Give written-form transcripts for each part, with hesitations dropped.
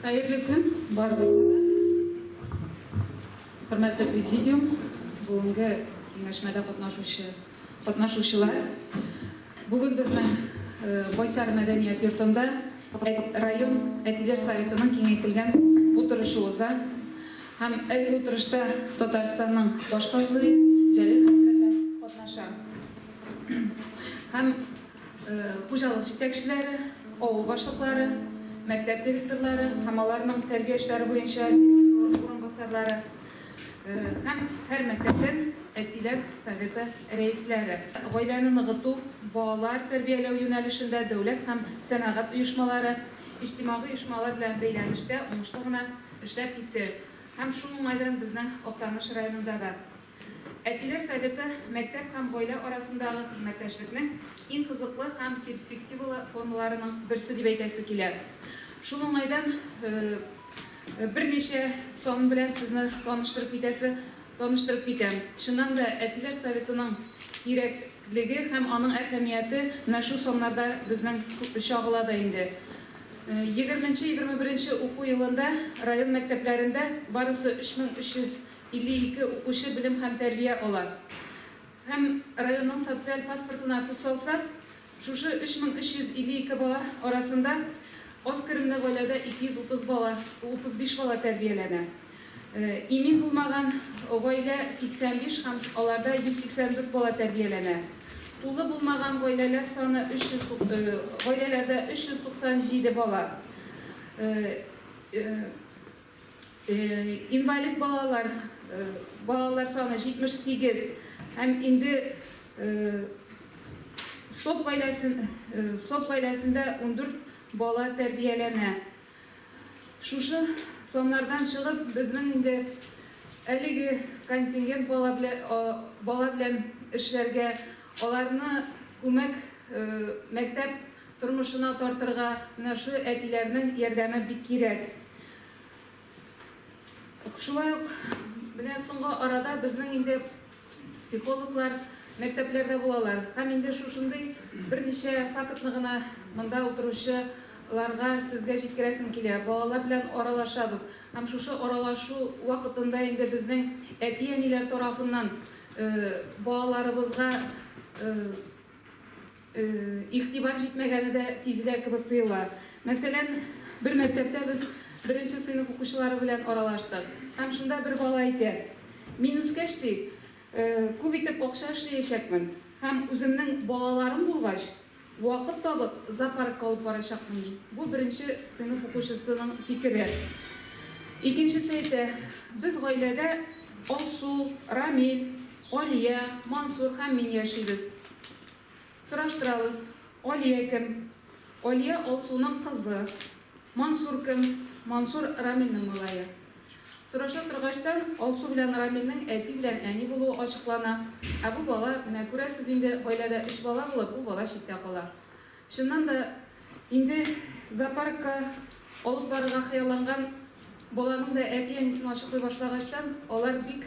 Хәерле көн барыбызга да. Хөрмәтле президиум, бүгенге киңәшмәдә катнашучы катнашучылар. Бүген безнең Байсар мәдәният йортында район әтиләр советының киңәйтелгән утырышы уза. Һәм әлеге утырышта Татарстанның баш казые Җәлил хәзрәт тә катнаша. Һәм хуҗалык җитәкчеләре, авыл башлыклары, мәктәп директорлары һәм аларның тәрбия эшләре буенча директор урынбасарлары һәм һәр мәктәптән әтиләр советы рәисләре. Гаиләне ныгыту, балалар тәрбияләү юнәлешендә дәүләт һәм сәнәгать оешмалары, иҗтимагый оешмалар белән бәйләнештә уңышлы гына эшләп китте һәм шул уңайдан безнең Актаныш районында да Әтиләр советы мәктәп һәм гаилә арасындагы хезмәттәшлекнең иң кызыклы һәм перспективалы формаларының берсе дип әйтәсе килә. Шул уңайдан берничә сан белән сезне таныштырып китәсе таныштырып китәм. Чыннан да, әтиләр советының кирәклеге һәм аның әһәмияте менә шул саннарда безнең чагыла да инде. Егерменче-егерме беренче уку елында район мәктәпләрендә барысы 3300 52 укучы белем һәм тәрбия ала. Һәм районның социаль паспортына күз салсак, шушы 3352 бала арасында аз керемле гаиләдә 230 бала, 35 бала тәрбияләнә. Имин булмаган гаилә 85 һәм аларда 184 бала тәрбияләнә. Тулы булмаган гаиләләр саны 300, гаиләләрдә 397 бала. Инвалид балалар, балалар саны 78 һәм инде СОП гаиләсен, СОП гаиләсендә 14 бала тәрбияләнә. Шушы саннардан чыгып, безнең инде әлеге контингент бала белән, бала белән эшләргә, аларны күмәк мәктәп тормышына тартырга менә шу әтиләрнең ярдәме бик кирәк. Шулай ук менә соңгы арада безнең инде психологлар мәктәпләрдә булалар. Һәм инде шушындый берничә фактны гына монда утыручыларга сезгә җиткерәсем килә. Балалар белән аралашабыз. Һәм шушы аралашу вакытында инде безнең әти-әниләр тарафыннан балаларыбызга Игътибар җитмәгәне дә сизелә кебек тоела. Мәсәлән, бер мәктәптә без беренче сыйныф укучылары белән аралаштык. Һәм шунда бер бала әйтә, Мин үскәч, ди, күп итеп акча эшләячәкмен һәм үземнең балаларым булгач, вакыт табып, зоопаркка алып барачакмын, ди. Бу беренче сыйныф укучысының фикере. Икенчесе әйтә, Без гаиләдә Алсу, Рамил, Алия, Мансур һәм мин яшибез. Сораштырабыз, Алия кем? Алия Алсуның кызы. Мансур кем? Мансур Рамилнең малае. Сораша торгачтан, Алсу белән Рамилнең әти белән әни булуы ачыклана. Ә бу бала, менә күрәсез инде, гаиләдә өч бала булып, бу бала читтә кала. Чыннан да, инде зоопаркка алып барырга хыялланган баланың да әти-әнисен ачыклый башлагачтан, алар бик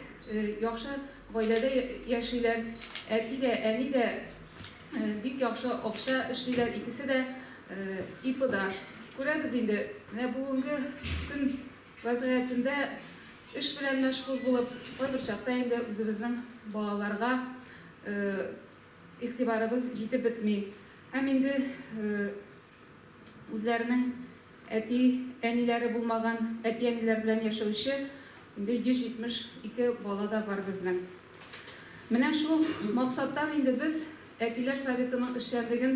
яхшы гаиләдә яшиләр. Әти дә, әни дә бик яхшы акча эшлиләр, икесе дә ИПда. Күрәбез инде, менә бүгенге көн вәзгыятендә эш белән мәшгуль булып, кайбер чакта инде үзебезнең балаларга игътибарыбыз җитеп бетми. Һәм инде үзләренең әти-әниләре булмаган, әти-әниләр белән яшәүче инде 172 бала да бар безнең. Менә шул максаттан инде без Әтиләр советының эшчәнлеген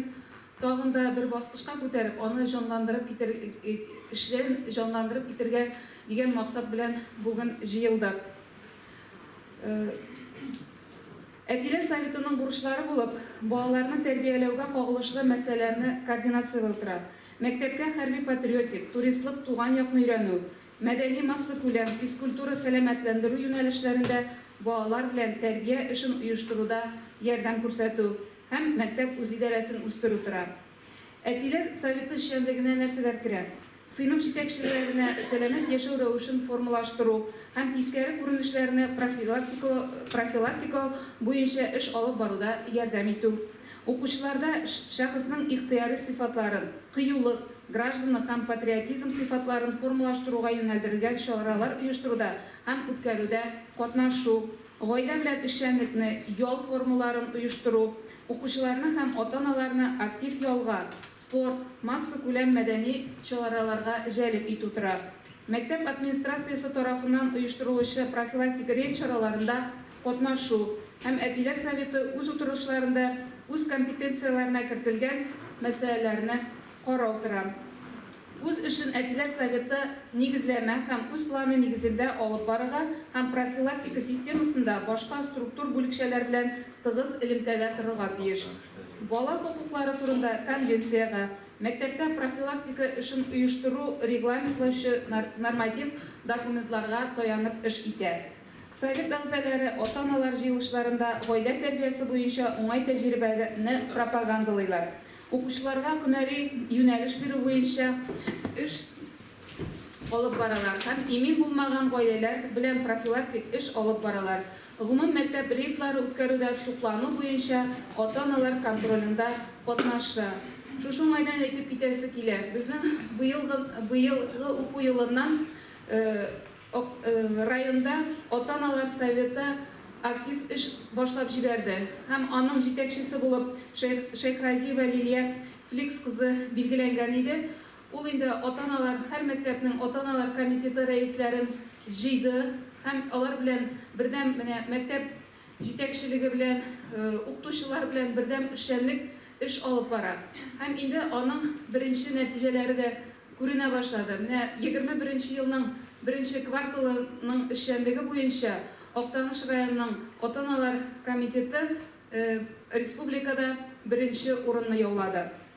тагын да бер баскычка күтәреп, аны җанландырып китер, эшләрен җанландырып китергә дигән максат белән бүген җыелдык. Әтиләр советының бурычлары булып, балаларны тәрбияләүгә кагылышлы мәсьәләләрне координацияләү тора. Мәктәпкә хәрби-патриотик, туристлык, туган якны өйрәнү, мәдәни-массакүләм, физкультура-сәламәтләндерү юнәлешләрендә балалар белән тәрбия эшен оештыруда ярдәм күрсәтү һәм мәктәп үзидарәсен үстерү тора. Әтиләр советы эшчәнлегенә нәрсәләр керә? Сыйныф җитәкчеләренә сәламәт яшәү рәвешен формалаштыру һәм тискәре күренешләрне профилактикалау буенча эш алып баруда ярдәм итү, укучыларда шәхеснең ихтыяри сыйфатларын, кыюлык, гражданлык һәм патриотизм сыйфатларын формалаштыруга юнәлдерелгән чаралар оештыруда һәм үткәрүдә катнашу, гаилә белән эшчәнлекне, ял формаларын оештыру, укучыларны һәм ата-аналарны актив ялга, спорт, массакүләм мәдәни чараларга җәлеп итү тора. Мәктәп администрациясе тарафыннан оештырылучы профилактик рейд чараларында катнашу һәм әтиләр советы үз утырышларында үз компетенцияләренә кертелгән мәсьәләләрне карау тора. Үз эшен әтиләр советы нигезләмә һәм үз планы нигезендә алып барырга һәм профилактика системасында башка структур бүлекчәләр белән тыгыз элемтәдә торырга тиеш. Бала хокуклары турында конвенциягә, мәктәптә профилактика эшен оештыру регламентлаучы норматив документларга таянып эш итә. Совет әгъзалары ата-аналар җыелышларында гаилә тәрбиясе буенча уңай тәҗрибәне пропагандалыйлар. Укучыларга һөнәри юнәлеш бирү буенча эш алып баралар һәм имин булмаган гаиләләр белән профилактик эш алып баралар. Гомум мәктәп рейдлары үткәрүдә туклану буенча ата-аналар контролендә катнаша. Шушы уңайдан әйтеп китәсе килә, безнең быелгы быелгы уку елыннан Районда ата-аналар советы актив эш башлап җибәрде һәм аның җитәкчесе булып Шәйхразиева Лилия Фликс кызы билгеләнгән иде. Ул инде ата-аналар, һәр мәктәпнең ата-аналар комитеты рәисләрен җыйды һәм алар белән бердәм менә мәктәп җитәкчелеге белән, укытучылар белән бердәм эшчәнлек эш алып бара. Һәм инде аның беренче нәтиҗәләре дә күренә башлады. Менә 21 нче елның беренче кварталының эшчәнлеге буенча Актаныш районының ата-аналар комитеты республикада беренче урынны яулады.